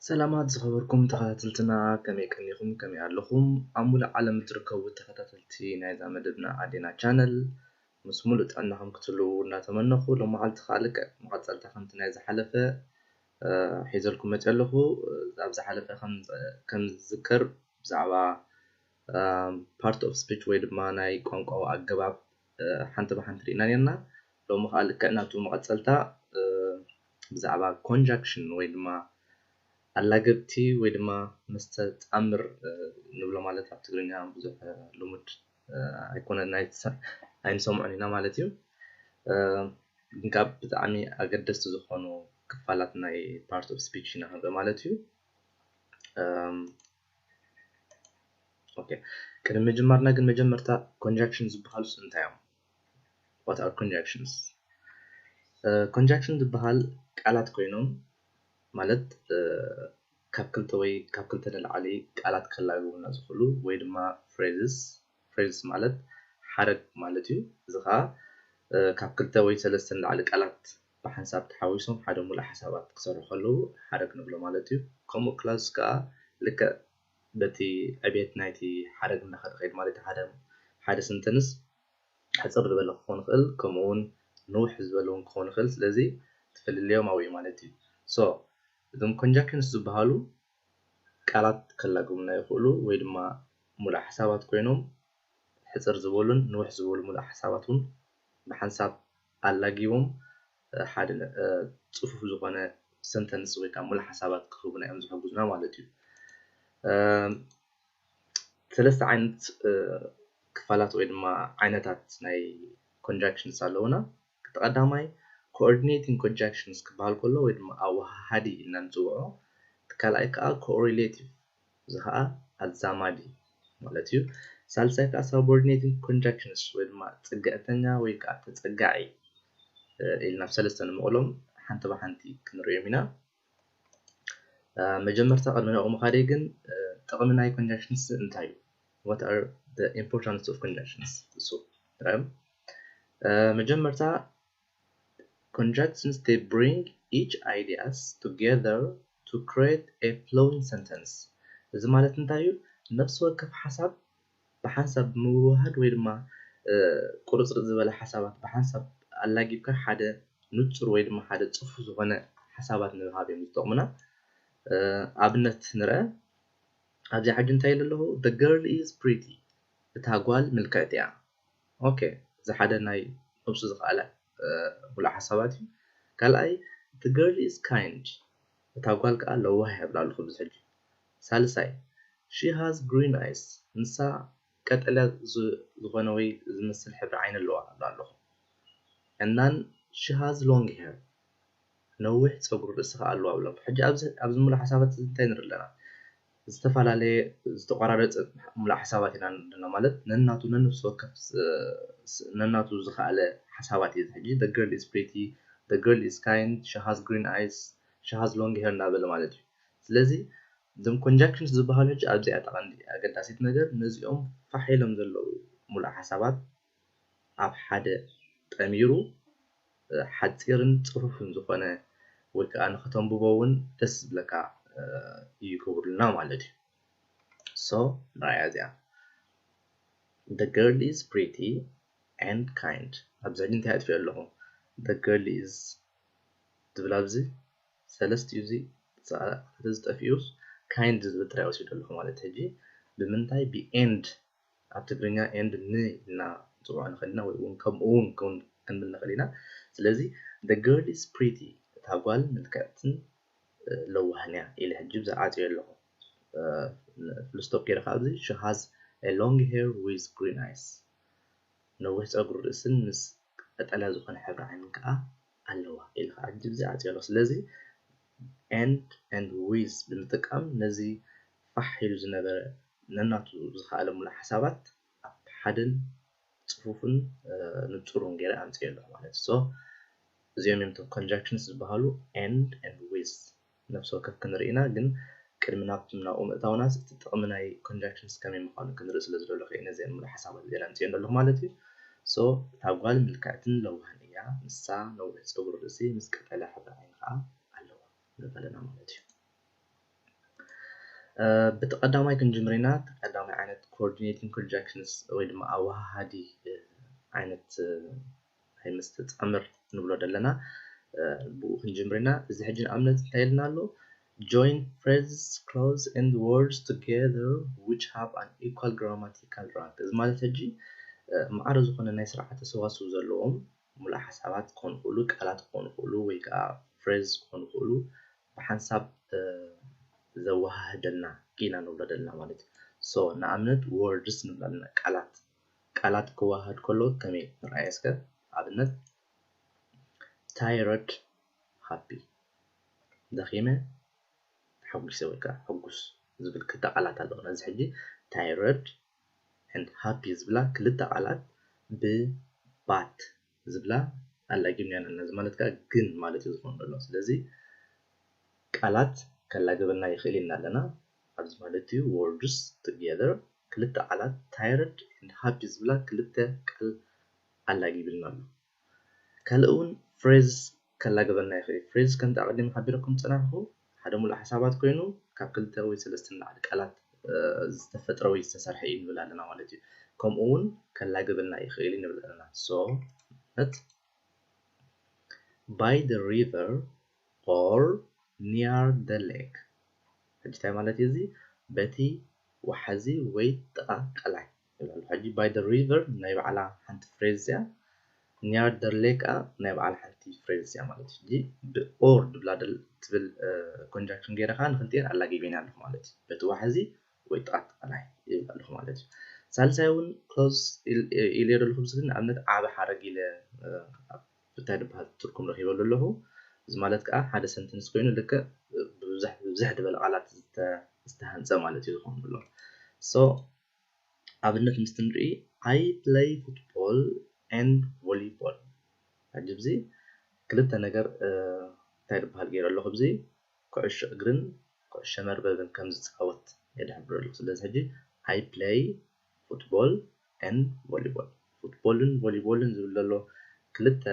ሰላማት ዝኸበርኩም ተኸታተልትና፣ ከመይ ቀኒኹም? ከመይ ኣለኹም? ኣብ ሙሉእ ዓለም እትርከቡ ተኸታተልቲ ናይዛ መደብና ኣዴና ቻነል፣ ምስ ሙሉእ ጥዕናኹም ክትህልዉ እናተመነኹ፣ ሎማዓልቲ ከዓ ልክዕ መቐጸልታ ከምቲ ናይ ዝሓለፈ ሒዘልኩም መፅእ ኣለኹ። ኣብ ዝሓለፈ ከም ዝዝከር ብዛዕባ part of speech ወይ ድማ ናይ ቋንቋዊ ኣገባብ ሓንቲ ብሓንቲ ርኢና ነርና። ሎሚ ከዓ ልክዕ ናቱ መቐፀልታ ብዛዕባ conjunction ወይ ድማ ኣላገብቲ ወይ ድማ መስተፃምር ንብሎ፣ ማለት ኣብ ትግርኛ ብዙሕ ልሙድ ኣይኮነን፣ ኣይንሰምዖን ኢና ማለት እዩ። ግን ካብ ብጣዕሚ ኣገደስቲ ዝኾኑ ክፋላት ናይ part of speech ኢና ክንርኢ ማለት እዩ። ኦኬ፣ ቅድሚ ምጅማርና ግን መጀመርታ conjunction ዝበሃሉስ እንታይ እዮም? What are conjunctions? Conjunction ዝበሃል ቃላት ኮይኖም፣ ማለት ካብ ክልተ ወይ ካብ ክልተ ንላዕሊ ቃላት ከላግቡና ዝኽእሉ ወይ ድማ phrases። Phrases ማለት ሓረግ ማለት እዩ። እዚ ከዓ ካብ ክልተ ወይ ሰለስተ ንላዕሊ ቃላት ብሓንሳብ ተሓዊሶም ሓደ ሙሉእ ሓሳባት ክሰርሑ ከለዉ ሓረግ ንብሎ ማለት እዩ። ከምኡ clause ከዓ ልክዕ በቲ ዕብየት ናይቲ ሓረግ እናኸደ ከይድ ማለት ሓደ ሓደ sentence ሕፅር ዝበለ ክኾን ይኽእል፣ ከምኡ እውን ንውሕ ዝበለ እውን ክኾን ይኽእል። ስለዚ ትፈልለዮም ኣብኡ ማለት እዩ። So እዞም conjunctions ዝበሃሉ ቃላት ከላግቡና ይኽእሉ ወይ ድማ ሙሉእ ሓሳባት ኮይኖም ሕፅር ዝበሉን ንውሕ ዝበሉ ሙሉእ ሓሳባት እውን ብሓንሳብ ኣላጊቦም ሓደ ፅፉፍ ዝኾነ sentence ወይ ከዓ ሙሉእ ሓሳባት ክህቡና እዮም ዝሕግዙና ማለት እዩ። ሰለስተ ዓይነት ክፋላት ወይ ድማ ዓይነታት ናይ conjunctions ኣለውና። እቲ ቀዳማይ coordinating conjunctions ክበሃል ከሎ ወይ ድማ ኣወሃሃዲ ኢልና ንፅውዖ፣ እቲ ካልኣይ ከዓ correlative፣ እዚ ከዓ ኣዛማዲ ማለት እዩ። ሳልሳይ ከዓ subordinating conjunctions ወይ ድማ ፅግዕተኛ ወይ ከዓ ተፀጋዒ ኢልና ብሰለስተ ንምቕሎም ሓንቲ ብሓንቲ ክንሪኦም ኢና። መጀመርታ ቅድሚ ናብኡ ምኻደይ ግን ጥቕሚ ናይ conjunctions እንታይ እዩ? What are the importance of conjunctions? እሱ ንርኦም። መጀመርታ conjunctions they bring each ideas together to create a flowing sentence። እዚ ማለት እንታይ እዩ? ነፍሲ ወከፍ ሓሳብ ብሓንሳብ ብምውህሃድ ወይ ድማ ቁርፅርፅ ዝበለ ሓሳባት ብሓንሳብ ኣላጊብካ ሓደ ንፁር ወይ ድማ ሓደ ፅፉፍ ዝኾነ ሓሳባት ንምሃብ እዮም ዝጠቕሙና። ኣብነት ንርአ። ኣብዚ ሕጂ እንታይ ኢለ ኣለኹ? The girl is pretty፣ እታ ጓል ምልክዕቲ እያ። ኦኬ፣ እዚ ሓደ ናይ ነብሱ ዝኸኣለ ሙሉእ ሓሳባት እዩ። ካልኣይ the girl is kind፣ እታ ጓል ከዓ ለዋህ እያ ብላ ኣለኹ ኣብዚ ሕጂ። ሳልሳይ she has green eyes፣ ንሳ ቀጠልያ ዝኾነ ወይ ዝመስል ሕብሪ ዓይኒ ኣለዋ ብላ ኣለኹ። And then she has long hair፣ ነዊሕ ፀጉሪ ርእሲ ከዓ ኣለዋ ብላ። ሕጂ ኣብዚ ሙሉእ ሓሳባት እዚ እንታይ ንርኢ ኣለና? ዝተፈላለየ ዝተቆራረፀ ሙሉእ ሓሳባት ኢና ንርኢ ኣለና፣ ማለት ነናቱ ነነፍሲ ወከፍ ነናቱ ዝኸኣለ ሓሳባት እዩ። ሕጂ the girl is pretty፣ the girl is kind፣ she has green eyes፣ she has long hair እናበለ ማለት እዩ። ስለዚ እዞም conjunctions ዝበሃሉ ሕጂ ኣብዚኣ እያ ቀንዲ ኣገዳሲት ነገር። ነዚኦም ፋሕ ኢሎም ዘለዉ ሙሉእ ሓሳባት ኣብ ሓደ ጠሚሩ ሓፂርን ፅፉፍን ዝኾነ ወይ ከዓ ንክተንብቦ እውን ደስ ዝብለካ ይገብሩልና ማለት እዩ። So ንርኣያ እዚኣ the girl is pretty and kind። ኣብዚ ሕጂ እንታይ ኣጥፊኦ ኣለኹ? The girl is ዝብል ኣብዚ ሰለስቲኡ እዚ ዝጠፍኡስ kind ዝብል ጥራይ ወሲዱ ኣለኹ ማለት። ሕጂ ብምንታይ? ብ and ኣብ ትግርኛ and ን ኢልና ንፅውዖ ንኽእል ኢና ወይ እውን ከምኡ እውን ክንብል ንኽእል ኢና። ስለዚ the girl is pretty፣ እታ ጓል ምልክዕትን ለዋህን እያ ኢለ ሕጂ ብዛ ዓፅዮ ኣለኹ። Full stop ገይረ ከዓ ኣብዚ she has a long hair with green eyes፣ ነዊሕ ፀጉሪ ርእስን ምስ ቀጠልያ ዝኾነ ሕብሪ ዓይንን ከዓ ኣለዋ ኢለ ከዓ ሕጂ ብዛ ዓፅዮ ኣለኹ። ስለዚ and and with ብምጥቃም ነዚ ፋሕ ኢሉ ዝነበረ ነናቱ ዝኸኣለ ሙሉእ ሓሳባት ኣብ ሓደን ፅፉፍን ንፁርን ገይረ ኣምፅኦ ኣለኹ ማለት እዩ። So እዚኦም እዮም እቶም conjunctions ዝበሃሉ and and with። ነፍሲ ወከፍ ክንርኢ ኢና፣ ግን ቅድሚ ናብቲ ናብኡ ምእታውናስ እቲ ጥቕሚ ናይ conjunctions ከመይ ምዃኑ ክንርኢ ስለ ዝደለኹ እየ ነዚአን ሙሉእ ሓሳባት እዚአን ኣምፅኦን ዘለኹ ማለት እዩ። So እታ ጓል ምልክዕትን ለዋህን እያ፣ ንሳ ነዊሕ ፀጉሪ ርእሲ ምስ ቀጠልያ ሕብሪ ዓይኒ ከዓ ኣለዋ ንብል ኣለና ማለት እዩ። ብቲ ቀዳማይ ክንጅምር ኢና። እቲ ቀዳማይ ዓይነት coordinating conjunctions ወይ ድማ ኣወሃሃዲ ዓይነት ናይ መስተጻምር ንብሎ ዘለና ብኡ ክንጅምር ኢና። እዚ ሕጂ ንኣብነት እንታይ ኢልና ኣሎ? Join phrases, clauses and words together which have an equal grammatical rank። እዚ ማለት ሕጂ ማዕረ ዝኾነ ናይ ስርዓተ ሰዋስው ዘለዎም ሙሉእ ሓሳባት ክኾኑ ይኽእሉ፣ ቃላት ክኾኑ ይኽእሉ፣ ወይ ከዓ phrase ክኾኑ ይኽእሉ፣ ብሓንሳብ ዘወሃህደልና ኢና ንብሎ ዘለና ማለት እዩ። So ንኣብነት words ንብሎ ኣለና፣ ቃላት ቃላት ክወሃድ ከሎ ከመይ ንርኣዮ እስከ። ኣብነት tired፣ happy፣ ደኺመ፣ ተሓጒሰ ወይ ከዓ ሕጉስ ዝብል ክልተ ቃላት ኣለዉ። ነዚ ሕጂ tired and happy ዝብላ ክልተ ቃላት ብ but ዝብላ ኣላጊብናየን ኣለና። እዚ ማለት ከዓ ግን ማለት እዩ ዝኾን ዘሎ። ስለዚ ቃላት ከላግበልና ይኽእል ኢና ኣለና። ኣብዚ ማለት እዩ words together ክልተ ቃላት tired and happy ዝብላ ክልተ ቃል ኣላጊብልና ኣሎ። ካልእ እውን phrase ከላግበልና ይኽእል። Phrase ከምቲ ኣቐዲም ሓቢረኩም ዝጸናሕኩ ሓደ ሙሉእ ሓሳባት ኮይኑ ካብ ክልተ ወይ ሰለስተ ንላዕሊ ቃላት ዝተፈጥረ ወይ ዝተሰርሐ እዩ ንብል ኣለና ማለት እዩ። ከምኡ እውን ከላግበልና ይኽእል እዩ ንብል ኣለና። So ነት by the river or near the lake። ሕጂ እንታይ ማለት እዩ? እዚ በቲ ወሓዚ ወይ ጥቓ ቀላይ ይብል ኣሎ። ሕጂ by the river ናይ ባዕላ ሓንቲ phrase እያ። Near the lake ከኣ ናይ ባዕላ ሓንቲ phrase እያ ማለት እዩ። ሕጂ ብ or ድብላ ድል ትብል conjunction ገይረ ከኣ ንክልቲኤን ኣላጊበን ኣለኹ ማለት እዩ። በቲ ወሓዚ ወይ ጥቓ ቀላይ ይብል ኣለኹ ማለት እዩ። ሳልሳይ እውን clause ኢለ ዘለኹ፣ ንኣብነት ዓቢ ሓረግ ኢለ እንታይ ዝበሃል ትርጉም ረኺበሉ ኣለኹ። እዚ ማለት ከዓ ሓደ sentence ኮይኑ ልክዕ ብብዝሕ ብብዝሕ ዝበለ ቃላት ዝተሃንፀ ማለት እዩ ዝኾን ዘሎ። So ኣብነት ምስ ንርኢ I play football and volleyball። ሕጂ እዚ ክልተ ነገር እንታይ ዝበሃል ገይረ ኣለኹ፣ እዚ ኩዕሾ እግርን ኩዕሾ መርበብን ከም ዝፃወት የድሕብር ኣለኹ። ስለዚ ሕጂ I play football and volleyball። ፉትቦልን ቮሊቦልን ዝብል ዘሎ ክልተ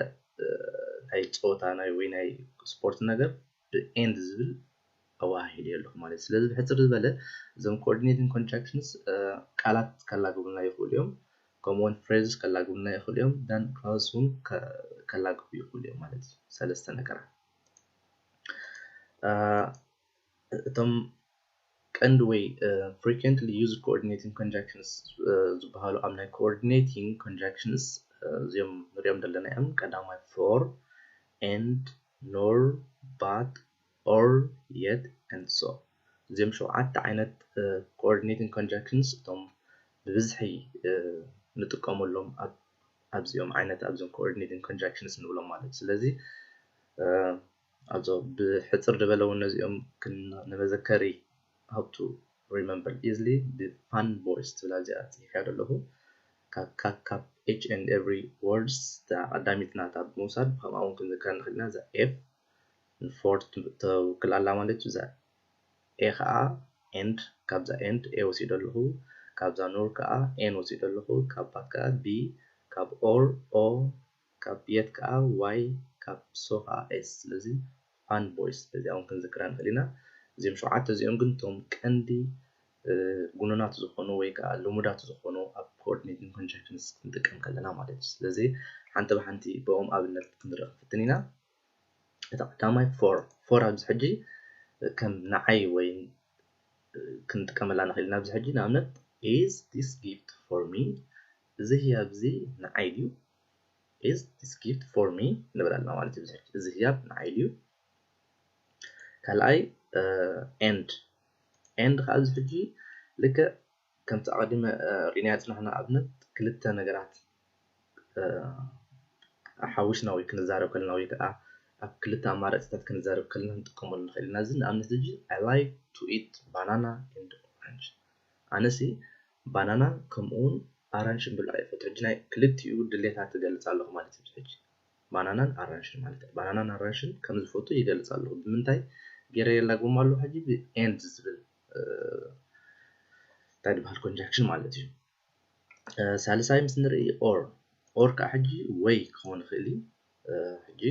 ናይ ፀወታ ናይ ወይ ናይ ስፖርት ነገር ብ and ዝብል ኣወሃሂደ ኣለኹ ማለት እዩ። ስለዚ ብሕፅር ዝበለ እዞም coordinating conjunctions ቃላት ከላግቡልና ይኽእሉ እዮም፣ ከምኡውን phrases ከላግቡልና ይኽእሉ እዮም፣ then clauses እውን ከላግቡ ይኽእሉ እዮም ማለት እዩ። ሰለስተ ነገራት እቶም ቀንዲ ወይ frequently used coordinating conjunctions ዝበሃሉ ኣብ ናይ coordinating conjunctions እዚኦም ንሪኦም ዘለና እዮም። ቀዳማይ for፣ and፣ nor፣ but፣ or፣ yet and so። እዚኦም ሸውዓተ ዓይነት coordinating conjunctions እቶም ብብዝሒ ንጥቀመሎም ኣብዚኦም ዓይነት ኣብዚኦም coordinating conjunctions ንብሎም ማለት እዩ። ስለዚ ኣብዞ ብሕፅር ዝበለ እውን ነዚኦም ንመዘከሪ how to remember easily ብ fun boys ትብላ እዚኣ ፅሒፈያ ዘለኹ። ካብ ካብ ካብ each and every words እታ ቀዳሚት ናታ ብምውሳድ ብከምኣ እውን ክንዝክራ ንኽእል ኢና። እዛ F ን for ተውክል ኣላ ማለት እዩ። እዛ A ከዓ and፣ ካብዛ and A ወሲደ ኣለኹ፣ ካብዛ nor ከዓ N ወሲደ ኣለኹ፣ ካብ but ከዓ B፣ ካብ or O፣ ካብ yet ከዓ Y፣ ካብ so ከዓ S። ስለዚ fun boys በዚኣ እውን ክንዝክራ ንኽእል ኢና። እዚኦም ሸውዓተ እዚኦም ግን እቶም ቀንዲ ጉኑናት ዝኾኑ ወይ ከዓ ልሙዳት ዝኾኑ ኣብ coordinating conjunctions ክንጥቀም ከለና ማለት እዩ። ስለዚ ሓንቲ ብሓንቲ ብኦም ኣብነት ክንርኢ ክንፍትን ኢና። እቲ ቀዳማይ for፣ for ኣብዚ ሕጂ ከም ንዓይ ወይ ክንጥቀመላ ንኽእል ኢና። ኣብዚ ሕጂ ንኣብነት is this gift for me፣ እዚ ህያብ እዚ ንዓይ ድዩ? Is this gift for me ንብል ኣለና ማለት እዩ። እዚ ህያብ ንዓይ ድዩ? ካልኣይ and፣ and ከዓ ኣብዚ ሕጂ ልክዕ ከምቲ ኣቐዲመ ርኢናዮ ዝፀናሕና ኣብነት ክልተ ነገራት ሓዊስና ወይ ክንዛረብ ከለና ወይ ከዓ ኣብ ክልተ ኣማራፂታት ክንዛረብ ከለና ክንጥቀመሉ ንኽእል ኢና። እዚ ንኣብነት ሕጂ I like to eat banana and orange። ኣነሲ ባናና ከምኡ እውን ኣራንሽን ብላዕ ይፈቱ። ሕጂ ናይ ክልቲኡ ድሌታት ትገልፅ ኣለኹ ማለት እዩ። ሕጂ ባናናን ኣራንሽን ማለት እዩ። ባናናን ኣራንሽን ከም ዝፈቱ ይገልፅ ኣለኹ። ብምንታይ ገይረ የላግቦም ኣለኹ? ሕጂ ብ and ዝብል እንታይ ዝበሃል conjunction ማለት እዩ። ሳልሳይ ምስ ንርኢ or፣ or ከዓ ሕጂ ወይ ክኸውን ይኽእል እዩ። ሕጂ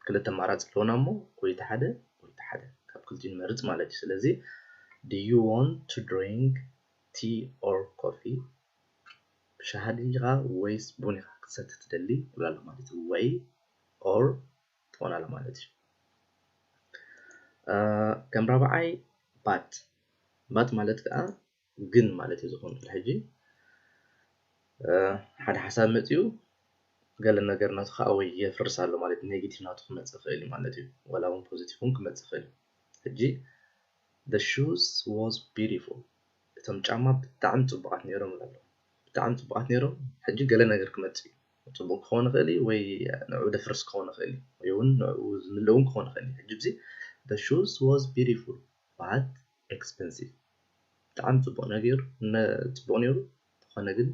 ክልተ ኣማራፂ ኣለውና እሞ ወይ እቲ ሓደ ወይ እቲ ሓደ ካብ ክልቲኡ ንመርፅ ማለት እዩ። ስለዚ Do you want to drink tea or coffee? ሻሂ ድኻ ወይስ ቡን ኢኻ ክትሰቲ ትደሊ ይብል ኣሎ ማለት እዩ። ወይ or ትኾን ኣሎ ማለት እዩ። ከም ራብዓይ but፣ but ማለት ከዓ ግን ማለት እዩ ዝኸውን። ሕጂ ሓደ ሓሳብ መፅኡ ገለ ነገር ናቱ ከዓ ወይ የፍርስ ኣሎ ማለት፣ ኔጌቲቭ ናቱ ክመፅእ ይኽእል እዩ ማለት እዩ። ወላ እውን ፖዚቲቭ እውን ክመፅእ ይኽእል እዩ። ሕጂ the shoes was beautiful፣ እቶም ጫማ ብጣዕሚ ፅቡቃት ነይሮም ኣሎ። ብጣዕሚ ፅቡቃት ነይሮም። ሕጂ ገለ ነገር ክመፅእ እዩ። ፅቡቅ ክኸውን ይኽእል እዩ ወይ ንዑ ደፍርስ ክኸውን ይኽእል እዩ ወይ እውን ንዑ ዝምልእ እውን ክኸውን ይኽእል እዩ። ሕጂ ብዚ the shoes was beautiful but expensive፣ ብጣዕሚ ፅቡቅ ነገር ነ- ፅቡቅ ነይሩ፣ ተኾነ ግን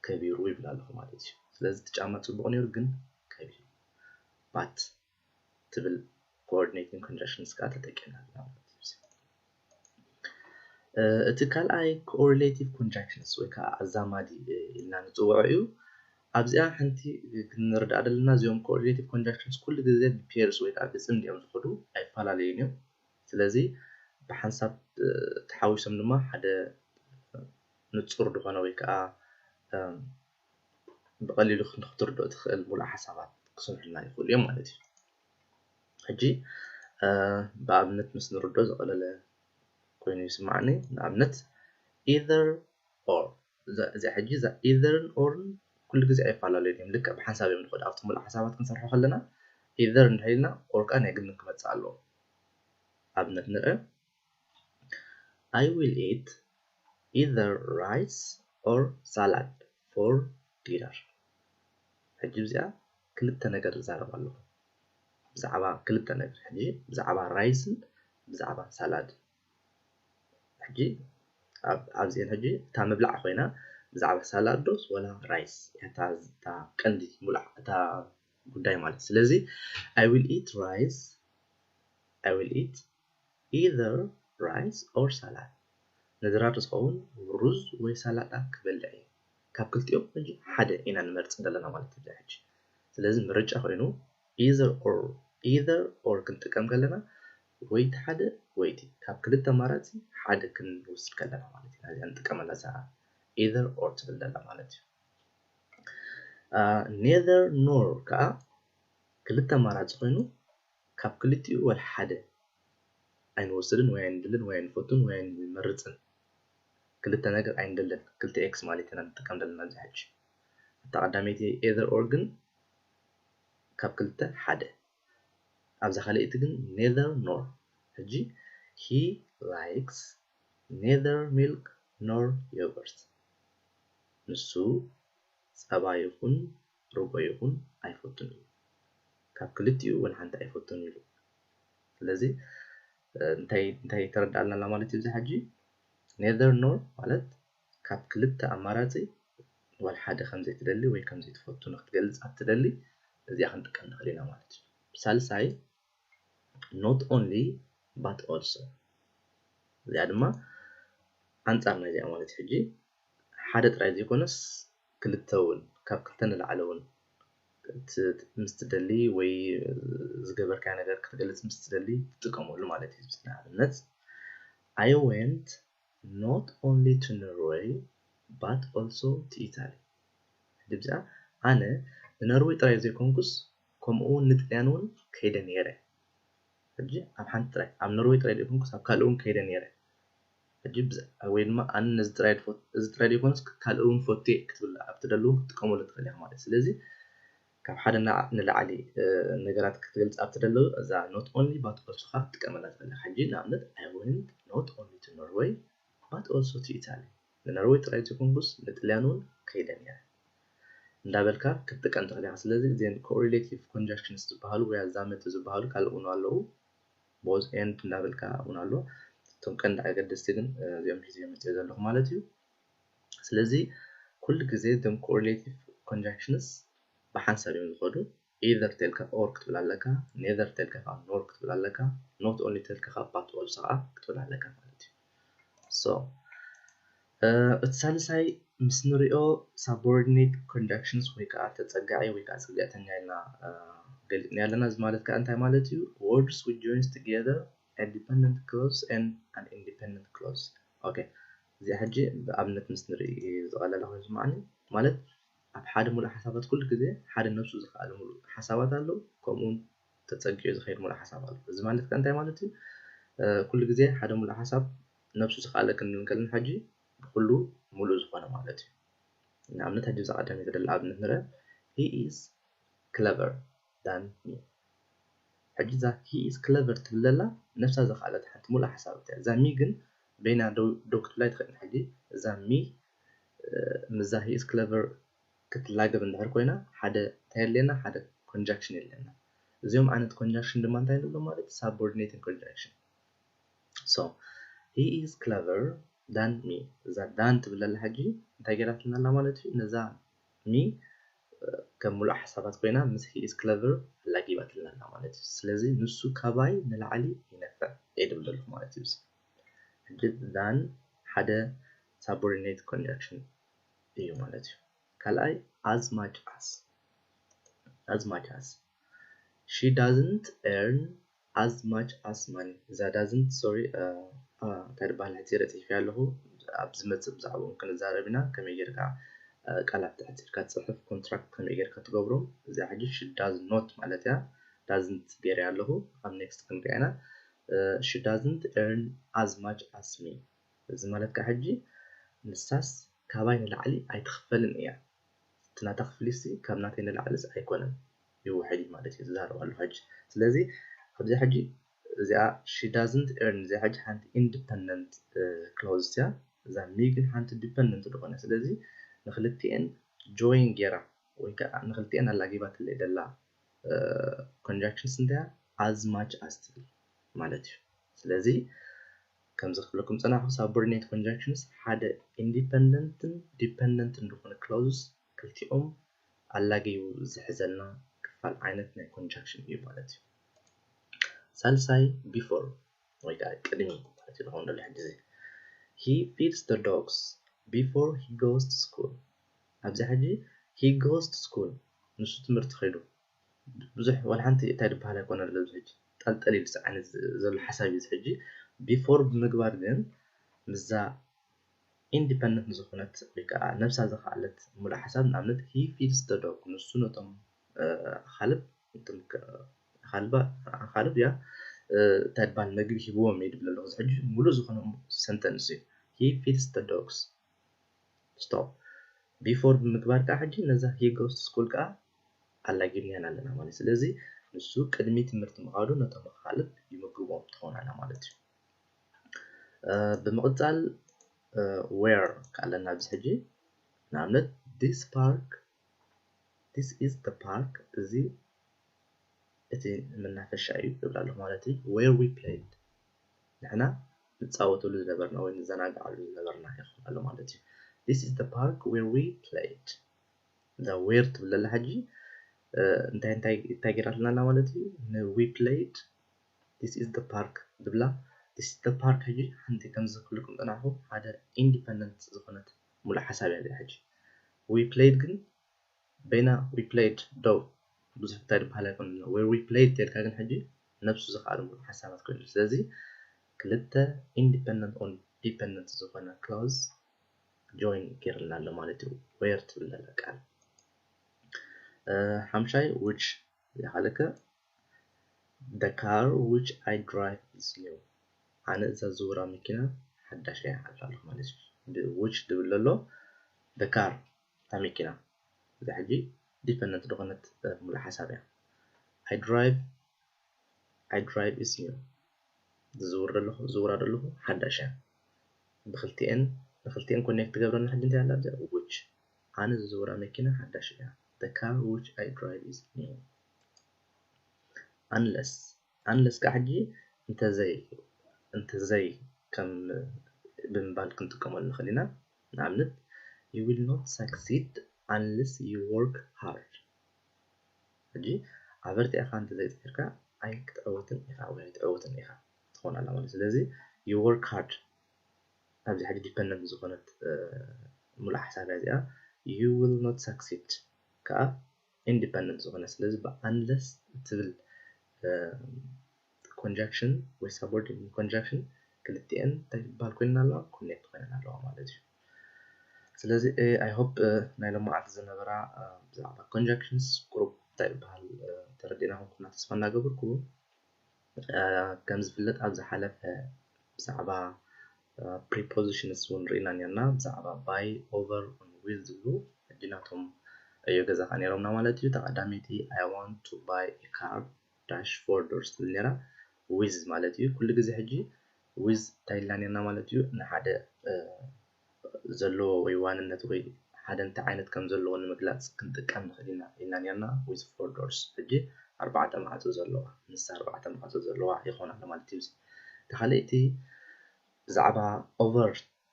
ከቢሩ ይብል ኣለኹ ማለት እዩ። ስለዚ እቲ ጫማ ፅቡቅ ነይሩ ግን ከቢሩ። But ትብል coordinating conjunctions ከዓ ተጠቂምና ኣለና ማለት እዩ። እቲ ካልኣይ correlative conjunctions ወይ ከዓ ኣዛማዲ ኢልና ንፅውዖ እዩ። ኣብዚኣ ሓንቲ ክንርዳእ ዘለና፣ እዚኦም correlative conjunctions ኩሉ ግዜ ብ pairs ወይ ከዓ ብፅምዲ እዮም ዝኸዱ፣ ኣይፈላለዩን እዮም። ስለዚ ብሓንሳብ ተሓዊሶም ድማ ሓደ ንፁር ዝኾነ ወይ ከዓ ብቐሊሉ ክትርድኦ ትኽእል ሙሉእ ሓሳባት ክሰርሑልና ይኽእሉ እዮም ማለት እዩ። ሕጂ ብኣብነት ምስ ንርድኦ ዝቐለለ ኮይኑ ይስማዓኒ። ንኣብነት either or፣ እዚኣ ሕጂ እዛ either ን or ን ኩሉ ግዜ ኣይፈላለዩን እዮም፣ ልክዕ ብሓንሳብ እዮም ዝኸዱ። ኣብቲ ሙሉእ ሓሳባት ክንሰርሖ ከለና either እንድሕር ኢልና or ከዓ ናይ ግድን ክመፅእ ኣለዎ። ኣብነት ንርአ። I will eat either rice or salad for dinner። ሕጂ እዚኣ ክልተ ነገር ዝዛረብ ኣለኹ፣ ብዛዕባ ክልተ ነገር። ሕጂ ብዛዕባ ራይስን ብዛዕባ ሳላድ። ሕጂ ኣብዚአን ሕጂ እታ ምብላዕ ኮይና ብዛዕባ ሳላድ ዶስ ወላ ራይስ እታ ቀንዲ ሙሉእ እታ ጉዳይ ማለት። ስለዚ I will eat rice I will eat either rice or salad፣ ንድራር ዝኸውን ሩዝ ወይ ሳላጣ ክበልዕ እየ። ካብ ክልቲኦም ሕጂ ሓደ ኢና ንመርፅ ዘለና ማለት እዩ ሕጂ። ስለዚ ምርጫ ኮይኑ either or፣ either or ክንጥቀም ከለና ወይ እቲ ሓደ ወይ እቲ ካብ ክልተ ኣማራፂ ሓደ ክንወስድ ከለና ማለት እዩ። ናዚኣ ንጥቀመላ እዛ either or ትብል ዘላ ማለት እዩ። Neither nor ከዓ ክልተ ኣማራፂ ኮይኑ ካብ ክልቲኡ ወላ ሓደ ኣይንወስድን ወይ ኣይንደልን ወይ ኣይንፈቱን ወይ ኣይንመርፅን። ክልተ ነገር ኣይንደልን፣ ክልተ ኤክስ ማለት ኢና ንጥቀም ዘለና ኣብዚ ሕጂ። እታ ቀዳመይቲ either or ግን ካብ ክልተ ሓደ። ኣብዛ ካልኣይቲ ግን neither nor። ሕጂ he likes neither milk nor yogurt፣ ንሱ ጸባ ይኹን ርጎ ይኹን ኣይፈቱን እዩ። ካብ ክልቲኡ ወላ ሓንቲ ኣይፈቱን ኢሉ። ስለዚ እንታይ እንታይ ተረዳእልና ማለት እዩ እዚ ሕጂ? Neither nor ማለት ካብ ክልተ ኣማራፂ ወላ ሓደ ከም ዘይትደሊ ወይ ከም ዘይትፈቱ ንክትገልፅ ኣብ ትደሊ እዚኣ ክንጥቀም ንኽእል ኢና ማለት እዩ። ሳልሳይ not only but also፣ እዚኣ ድማ ኣንፃር ናይዚኣ ማለት ሕጂ ሓደ ጥራይ ዘይኮነስ ክልተ እውን ካብ ክልተ ንላዕሊ እውን ምስ ትደሊ ወይ ዝገበርካዮ ነገር ክትገልፅ ምስ ትደሊ ትጥቀመሉ ማለት እዩ። ንኣብነት I went not only to Norway but also to Italy። ሕጂ ብዚኣ ኣነ ንኖርወይ ጥራይ ዘይኮንኩስ ከምኡ እውን ንጥልያን እውን ከይደ ነይረ። ሕጂ ኣብ ሓንቲ ጥራይ ኣብ ኖርወይ ጥራይ ዘይኮንኩስ ኣብ ካልእ እውን ከይደ ነይረ። ሕጂ ወይ ድማ ኣነ ነዚ ጥራይ እዚ ጥራይ ዘይኮነስ ካልእ እውን ፈትየ ክትብል ኣብ ትደሊ እውን ክትጥቀመሉ ትኽእል ኢኻ ማለት። ስለዚ ካብ ሓደ ንላዕሊ ነገራት ክትገልፅ ኣብ ትደሊ እዛ not only but also ኻ ክትጥቀመላ ትኽእል ኢኻ። ሕጂ ንኣብነት I went not only to Norway but also to Italy፣ ንኖርወይ ጥራይ ዘይኮንኩስ ንጥልያን እውን ከይደ ነይረ እንዳበልካ ክትጥቀም ትኽእል ኢኻ። ስለዚ እዚአን correlative conjunctions ዝበሃሉ ወይ ኣዛመድቲ ዝበሃሉ ካልእ እውን ኣለዉ። Both and እንዳበልካ እውን ኣሎ። እቶም ቀንዲ ኣገደስቲ ግን እዚኦም ሒዘ መፅኦ ዘለኹ ማለት እዩ። ስለዚ ኩሉ ግዜ እቶም correlative conjunctions ብሓንሳብ እዮም ዝኸዱ። Either ተልካ or ክትብል ኣለካ፣ neither ተልካ ከዓ nor ክትብል ኣለካ፣ not only ተልካ ከዓ but also ከዓ ክትብል ኣለካ ማለት እዩ። So እቲ ሳልሳይ ምስ ንሪኦ subordinate conjunctions ወይ ከዓ ተፀጋዒ ወይ ከዓ ፅግዕተኛ ኢልና ገሊፅና ኣለና። እዚ ማለት ከዓ እንታይ ማለት እዩ? Words which joins together a dependent clause and an independent clause. Okay, እዚ ሕጂ ብኣብነት ምስ ንርኢ ዝቐለለ ኮይኑ ዝስምዓኒ፣ ማለት ኣብ ሓደ ሙሉእ ሓሳባት ኩሉ ግዜ ሓደ ነብሱ ዝኸኣለ ሙሉእ ሓሳባት ኣለዉ፣ ከምኡ እውን ተጸጊዑ ዝኸይድ ሙሉእ ሓሳብ ኣሎ። እዚ ማለት ከ እንታይ ማለት እዩ? ኩሉ ግዜ ሓደ ሙሉእ ሓሳብ ነብሱ ዝኸኣለ ክንብል ከለና ሕጂ ብኩሉ ሙሉእ ዝኾነ ማለት እዩ። ንኣብነት ሕጂ እዛ ቀዳመይቲ ዘላ ኣብነት ንርአ፣ he is clever than me። ሕጂ እዛ he is clever ትብል ዘላ ነብሳ ዝኸኣለት ሓንቲ ሙሉእ ሓሳብ እያ። እዛ me ግን በይና ደው ክትብላ ኣይትኽእልን። ሕጂ እዛ me ምስዛ he is clever ክትላገብ እንድሕር ኮይና ሓደ እንታይ የድልየና? ሓደ conjunction የድልየና። እዚኦም ዓይነት conjunction ድማ እንታይ ንብሎም ማለት subordinating conjunction። So he is clever than me። እዛ than ትብል ዘላ ሕጂ እንታይ ገይራትልና ኣላ ማለት እዩ? ነዛ me ከም ሙሉእ ሓሳባት ኮይና ምስ he is clever ኣላጊባትልና ኣላ ማለት እዩ። ስለዚ ንሱ ካባይ ንላዕሊ ይነፍዕ እየ ዝብል ዘለኹ ማለት እዩ። ሕጂ than ሓደ subordinate conjunction እዩ ማለት እዩ። ካልኣይ as much as፣ as much as she doesn't earn as much as money። እዛ doesn't፣ sorry፣ እንታይ ዝበሃል ሕፂረ ፅሒፈ ኣለኹ። ኣብ ዝመፅእ ብዛዕባኡ ክንዛረብ ኢና። ከመይ ጌርካ ቃላት ተሕፂርካ ትፅሕፍ፣ ኮንትራክት ከመይ ጌርካ ትገብሮም። እዚኣ ሕጂ she does not ማለት እያ። doesn't ገይረ ኣለኹ። ኣብ next ክንሪኣ ኢና። She doesn't earn as much as me። እዚ ማለት ከዓ ሕጂ ንሳስ ካባይ ንላዕሊ ኣይትኽፈልን እያ። እቲ ናታ ክፍሊትሲ ካብ ናተይ ንላዕልስ ኣይኮነን፣ ይውሕድ እዩ ማለት እዩ ዝዛረብ ኣለኹ ሕጂ። ስለዚ ኣብዚ ሕጂ እዚኣ she doesn't earn እዚኣ ሕጂ ሓንቲ independent clause እያ። እዛ me ግን ሓንቲ dependent ዝኾነ፣ ስለዚ ንክልቲኤን join ጌራ ወይ ከዓ ንክልቲኤን ኣላጊባትለይ ደላ conjunctions እንታይ እያ? As much as ትብል ማለት እዩ። ስለዚ ከምዚ ክብለኩም ፀናኹ፣ subordinate conjunctions ሓደ independent ን dependent ን ዝኾነ clauses ክልቲኦም ኣላጊቡ ዝሕዘልና ክፋል ዓይነት ናይ conjunction እዩ ማለት እዩ። ሳልሳይ before ወይ ከዓ ቅድሚ ማለት እዩ ዝኸውን ዘሎ ሕጂ። He feeds the dogs before he goes to school። ኣብዚ ሕጂ he goes to school፣ ንሱ ትምህርቲ ከይዱ ብዙሕ ዋላ ሓንቲ እንታይ ዝበሃል ኣይኮነ ኣሎ። ኣብዚ ሕጂ ጠልጠል ኢሉ ዓይነት ዘሎ ሓሳብ እዩ። እዚ ሕጂ before ብምግባር ግን ምስዛ independent ዝኾነት ወይ ከዓ ነብሳ ዝኸኣለት ሙሉእ ሓሳብ፣ ንኣብነት he feeds the dog፣ ንሱ ነቶም ኣኻልብ፣ ነቶም ኣኻልባ፣ ኣኻልብ እያ እንታይ ዝበሃል መግቢ ሂብዎም እዩ ዝብል ኣለኹ። እዚ ሕጂ ሙሉእ ዝኾነ sentence እዩ። He feeds the dogs። Stop። Before ብምግባር ከዓ ሕጂ ነዛ he goes to school ከዓ ኣላጊብናያን ኣለና ማለት። ስለዚ ንሱ ቅድሚ ትምህርቲ ምኻዱ ነቶም ኣኻልብ ይምግቦም ትኸውን ኣላ ማለት እዩ። ብምቕፃል where ከኣለና ኣብዚ ሕጂ ንኣብነት this park፣ this is the park፣ እዚ እቲ መናፈሻ እዩ ይብል ኣለኹ ማለት እዩ። Where we played፣ ንሕና ንፃወተሉ ዝነበርና ወይ ንዘናግዓሉ ዝነበርና ይኸውን ኣሎ ማለት እዩ። This is the park where we played። እዛ where ትብል ዘላ ሕጂ እንታይ እንታይ እንታይ ገይራትና ኣላ ማለት እዩ። ን we played፣ this is the park ዝብላ፣ this is the park ሕጂ ሓንቲ ከምዚ ክብለኩም ፀናሕኩ ሓደ independent ዝኾነት ሙሉእ ሓሳብ እያ እዚኣ። ሕጂ we played ግን በይና we played ዶ ብዙሕ እንታይ ዝበሃል ኣይኮነን። Where we played ተልካ ግን ሕጂ ነብሱ ዝኸኣለ ሙሉእ ሓሳባት ኮይኑ፣ ስለዚ ክልተ independent on dependent ዝኾነ clause join ገይርልና ኣሎ ማለት እዩ። Where ትብል ዘላ ቃል ሓምሻይ which ዝሓለከ the car which I drive is new። ኣነ እዛ ዝዝውራ መኪና ሓዳሽ እያ ኣለኹ ማለት እዩ። Which ዝብል ዘሎ the car እታ መኪና፣ እዛ ሕጂ dependent ዝኾነት ሙሉእ ሓሳብ እያ። I drive፣ I drive is new። ዝዝውር ዘለኹ ዝዝውራ ዘለኹ ሓዳሽ እያ። ብክልቲኤን ንክልቲኤን connect ትገብረና ሕጂ እንታይ ኣላ እዚኣ which። ኣነ ዝዝውራ መኪና ሓዳሽ እያ። The car which I drive is new። Unless፣ unless ከዓ ሕጂ እንተዘይ፣ እንተዘይ ከም ብምባል ክንጥቀመሉ ንኽእል ኢና። ንኣብነት you will not succeed unless you work hard። ሕጂ ኣበርቲዕካ እንተዘይፅሒርካ ኣይክትዕወትን ኢኻ ወይ ኣይትዕወትን ኢኻ ትኾን ኣላ ማለት። ስለዚ you work hard ኣብዚ ሕጂ dependent ዝኾነት ሙሉእ ሓሳብ እዚኣ you will not succeed ከዓ independent ዝኾነ። ስለዚ ብ unless እትብል conjunction ወይ subordinate conjunction ክልቲኤን እንታይ ትበሃል ኮይነን ኣለዋ? Connect ኮይነን ኣለዋ ማለት እዩ። ስለዚ I hope ናይ ሎማዓንቲ ዝነበራ ብዛዕባ conjunctions ቁሩብ እንታይ ዝበሃል ተረዲእና ከምኩና ተስፋ እናገበርኩ። ከም ዝፍለጥ ኣብ ዝሓለፈ ብዛዕባ prepositions እውን ርኢና ነርና፣ ብዛዕባ buy፣ over፣ with ዝብሉ ሕጂ ናቶም ዕዮ ገዛኻ ነይሮምና ማለት እዩ። ተቐዳመይቲ I want to buy a car dash four doors ትብል ነራ። With ማለት እዩ። ኩሉ ግዜ ሕጂ with እንታይ ኢልና ነርና ማለት እዩ? ንሓደ ዘለዎ ወይ ዋንነት ወይ ሓደ እንታይ ዓይነት ከም ዘለዎ ንምግላፅ ክንጥቀም ንኽእል ኢና ኢልና ነርና። With four doors ሕጂ ኣርባዕተ ማዕፆ ዘለዋ፣ ንሳ ኣርባዕተ ማዕፆ ዘለዋ ይኾን ኣሎ ማለት እዩ። እታ ካልኣይቲ ብዛዕባ over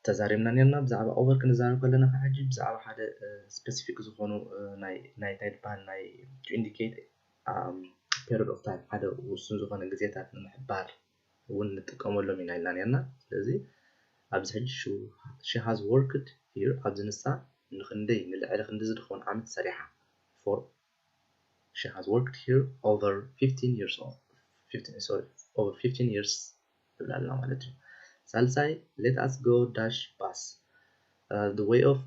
ተዛሪብና ነርና። ብዛዕባ over ክንዛረብ ከለና ከዓ ሕጂ ብዛዕባ ሓደ specific ዝኾኑ ናይ እንታይ ዝበሃል ናይ to indicate period of time ሓደ ውሱን ዝኾነ ግዜታት ንምሕባር እውን ንጥቀመሎም ኢና ኢልና ነርና። ስለዚ ኣብዚ ሕጂ she has worked here ኣብዚ ንሳ ንክንደይ ንልዕሊ ክንዲ ዝድኸውን ዓመት ሰሪሓ for she has worked here over fifteen years old fifteen sorry over fifteen years ትብላልና ማለት እዩ። ሳልሳይ let us go dash bus the way of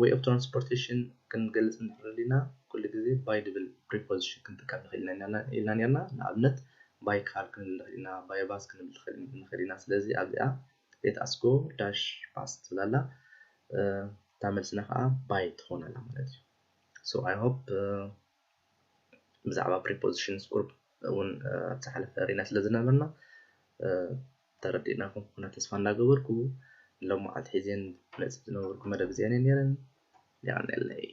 way of transportation ክንገልፅ እንድሕር ደሊና ኩሉ ግዜ by ድብል preposition ክንጥቀም ንኽእል ኢና ኢልና ነርና። ንኣብነት by car ክንብል ንኽእል ኢና፣ by bus ክንብል ንኽእል ኢና። ስለዚ ኣብዚኣ let us go dash bus ትብላላ እታ መልስና ከዓ by ትኾን ኣላ ማለት እዩ። So I hope ብዛዕባ prepositions ቁሩብ እውን ኣብ ዝሓለፈ ርኢና ስለ ዝነበርና ተረዲእናኩም ክኾና ተስፋ እናገበርኩ ንሎማዓንቲ ሒዘን መፅእ ዝነበርኩ መደብ እዚአን ነይረን። የቐንየለይ።